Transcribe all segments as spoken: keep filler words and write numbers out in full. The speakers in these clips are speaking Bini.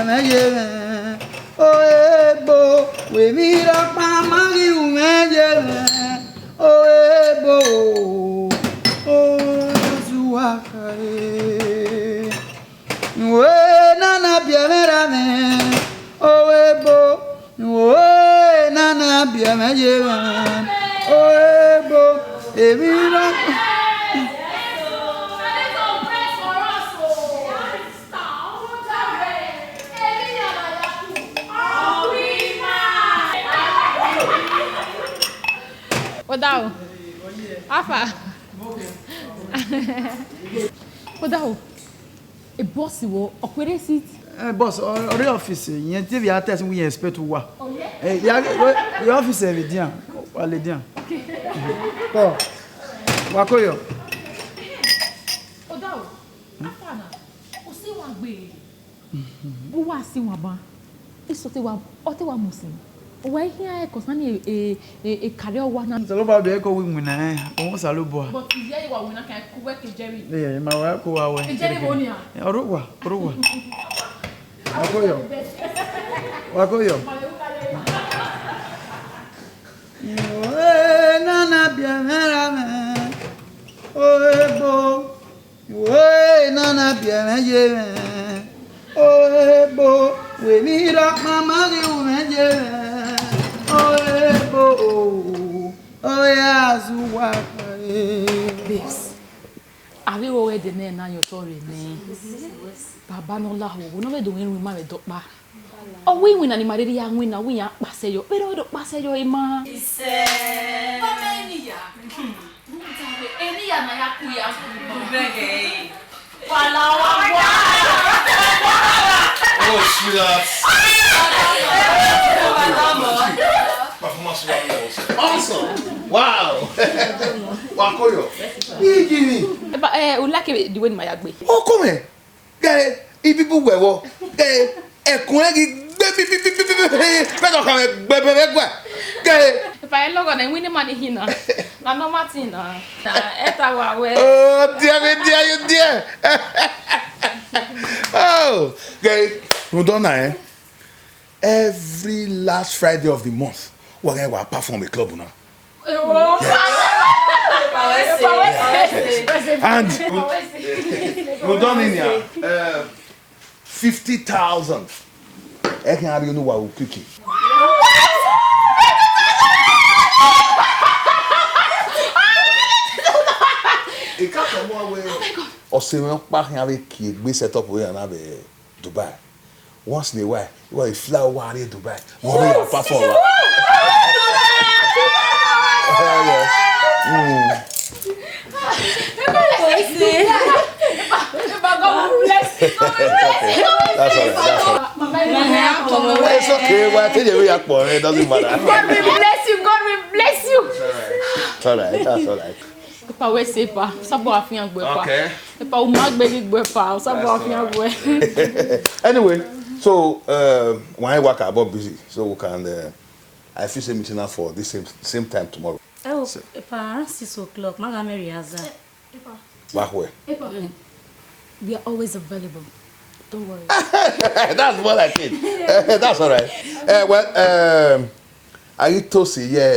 Mwẹ ye mwẹ, o ebo, wẹ emwi rhọkpa ma ghi ru mwẹ ye mwẹ, o ebo, o zuwa kare. Wẹ nana biẹ mwẹ ra mwẹ, o ebo, wẹ nana biẹ mwẹ ye mwẹ, o ebo, emwi rhọkpa. Odaro. How far? Odaro. A boss wo, ọ khuere seat. Eh, boss, ọ, ọ rre office, irẹn te vbe a test wẹ irẹn expect uwa. Oh, yeah? Eh, ya, your office ẹvbo edian, wa ladian. Okay. Kọ, wa ko yọ. Odaro, how far na? O si wa gbe. Vbe uwa si wan ban? Eso te wa, ọ te wa mu sin. Uwa i khian concerning e, e, e, e career uwa na. Osanobua do ẹko wẹ iwinna rẹn, ọmwa Osanobua. But iye wa winna kan ku wẹ ke Jerry. Eh, ma wa ko wa wẹ. E Jerry wo nia? Eh, ọ rre uwa, ọ rre uwa. Wa ko yọ. Wa ko yọ. Ue nana biẹ mwẹ ra mwẹ, o ebo. Ue nana biẹ mwẹ ye mwẹ, o ebo. Wẹ emwi rhọkpa ma ghi ru mwẹ ye mwẹ, o ebo. O ya zu uwa kare. Babes, avbe igho ghẹ dẹ nẹ na yan otọ rre nẹ. Baba ne ọ lahọ, ne ọ vbe do mwẹ iruẹn ima vbe dọkpa. Ọ wẹ iwinna ne ima rhirhi ya winna, ọ wẹ iran kpasẹ yọ, vbene ọ do kpasẹ yọ ima. Isẹ. Ọmọ eni ya. Eni ya na ya ku ya ku. Bẹgẹ. Wala wa wa. Oh, sweetheart. Performance was awesome. Wow. Wa ko yọ. Igi ni. Eba, eh, u like the way ma ya gbe. O ko mẹ. Gẹre, ibibu wẹ vbọ. Gẹre, ẹkun rẹ ghi gbe bi bi bi bi bi bi bi, bẹghe ọkhan mwẹ gbe bẹghe ẹguae. Gẹre. Epa, ẹ lọghọ na, iwinna ima ni hin na. Na normal thing na. Na, ẹ ta wa wẹ. Oh, dear me, dear you, dear. Oh, gẹre, rhunmwuda ọna, eh? Every last Friday of the month, wa gha wa perform a club na. And rhunmwuda ọni nia, eh, fifty thousand. Ẹ khian rhie unu wa ru kiki. Ika tọ mu wẹ. Ọse mwẹ ọkpa khian vbe kie egbe set up vbe na vbe Dubai. Once in a while, you are a fly over here Dubai. You want me to perform? Oh, yes. Mm. That's all right. That's all right. It's okay. Well, I tell you, we are poor. It doesn't matter. God will bless you. God will bless you. It's all right. That's all right. Epa, wẹ sẹ epa, Osanobua fian gbe epa. Okay. Epa, u ma gbe ghi gbe epa, Osanobua fian gbe. Anyway, so, um, why work about busy? So we can, uh, I feel same meeting now for this same, same time tomorrow. Oh, so, epa, around six o'clock, ma gha mẹ rehearsal. Wa wẹ. Epa. We are always available. Don't worry. That's more like it. That's all right. Uh, well, um, I need to see, yeah,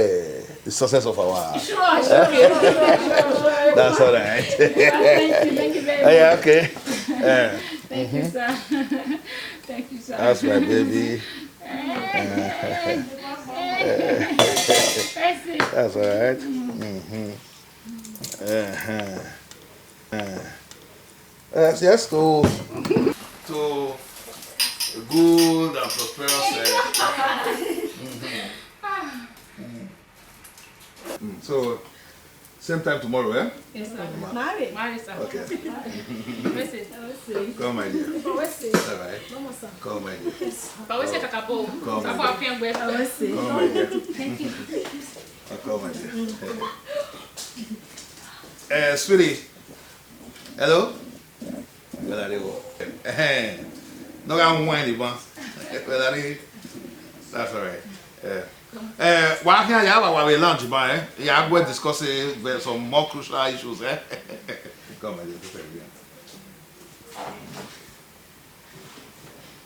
the success of our. Sure, sure, sure, sure, sure, sure. That's all right. Thank you, thank you very much. Yeah, okay. Yeah. Thank you, sir. Thank you, sir. That's my baby. Hey. Hey. That's all right. Mm-hmm. Uh-huh. Uh, uh, yes, to, to good and prosperous. Uh, mm-hmm. Mm. Mm. So, same time tomorrow, eh? Yes, sir. Marry. Marry, sir. Okay. Come, my dear. All right. Come, my dear. Come, my dear. Thank you. Come, my dear. Uh, come, my dear. Uh, sweetie. Hello? Well, I do. Eh, no, I won't want anyone. Well, I do. That's all right. Uh, uh, well, I can't have our lunch, but, eh? Yeah, we're discussing, uh, some more crucial issues, eh? Come, my dear. Take care.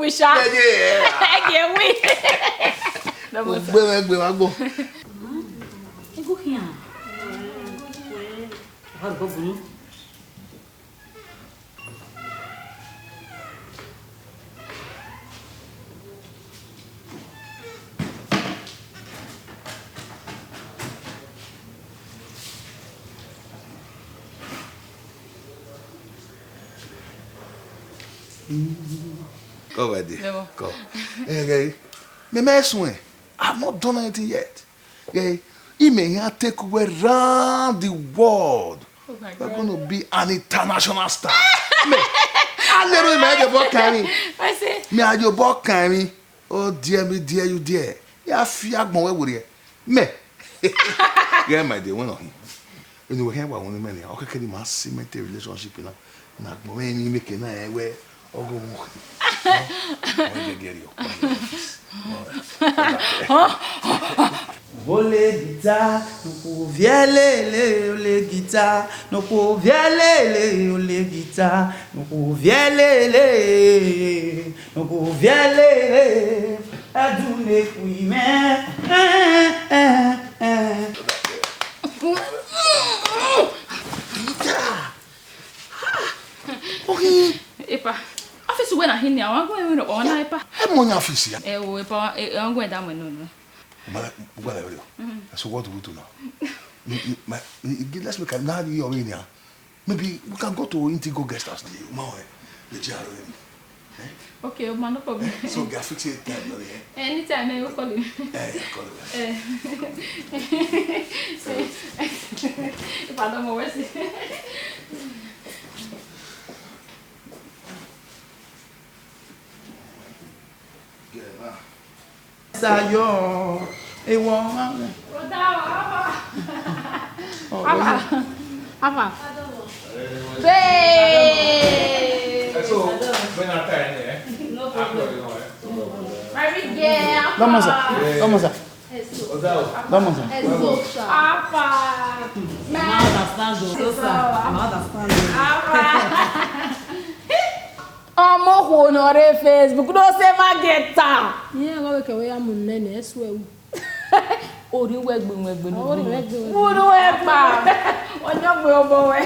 wi sha. Ẹyẹ. Ẹyẹ wi. Dọmọ sa. Gbe mwẹ gbe wa gbọ. Igu khian. Wa gbọ bunu. Come, my dear. Come. Hey, hey. Me, me suẹn. I've not done anything yet. Yeah, imẹ hia take uwẹ round the world. Oh my God. You're gonna be an international star. Me, a lero imẹ a ye obọ kan emwi. I say, me a ye obọ kan emwi. Oh dear me, dear you, dear. Ya fi agbọn wẹ werriẹ. Me. Yeah, my dear, wẹ nọ hin. Eni wẹ khian wa wọnọ mẹ nia, ọ kẹkẹ ne ima cement relationship na. Na gbọn mwẹ emwi meke na rẹn wẹ ọghe ọmọ. Ọ gẹgẹ rriọ. Ole guitar, nokhuo viẹ lele, ole guitar, nokhuo viẹ lele, ole guitar, nokhuo viẹ lele, nokhuo viẹ lele, ẹdun ne khui mwẹ. Guitar. Ohi. Epa, ọfisi wẹ na hin nia, wa gu ẹmwẹ rhọkpa na, epa. Ẹ mọ yan ọfisi ya. Ẹ wo, epa, ẹ, ẹ, wa gu ẹdamwẹ nọ nọ. Ma, ma, ma, ma, so what do we do now? Mi, mi, ma, mi, gi-, let's make a, na di ọmọ nia. Maybe we can go to Indigo Guest House. Ma, eh, the J R M. Eh? Okay, man, no problem. Eh, so we can fix it time, no, eh? Anytime, eh, you call him. Eh, yeah, call him. Eh. So, if I don't know where she. Sayo, ewo ọmwa mwẹ. Afa. Afa. Babe. So, when I tie, eh? No problem. Very good. Come on, sir. Come on, sir. Come on, sir. Afa. Ma understand o. So, sir, ma understand o. Afa. Ọmọ okhuo ne ọ rre Facebook, no sẹ ma gẹta. Iran ọghe kẹwẹ ya mu nene, ẹsuẹ ru. Orhiọn wẹ gbe wẹ gbe. Orhiọn wẹ gbe wẹ gbe. Unu wẹ pa. Ọyọngbe obọ wẹ.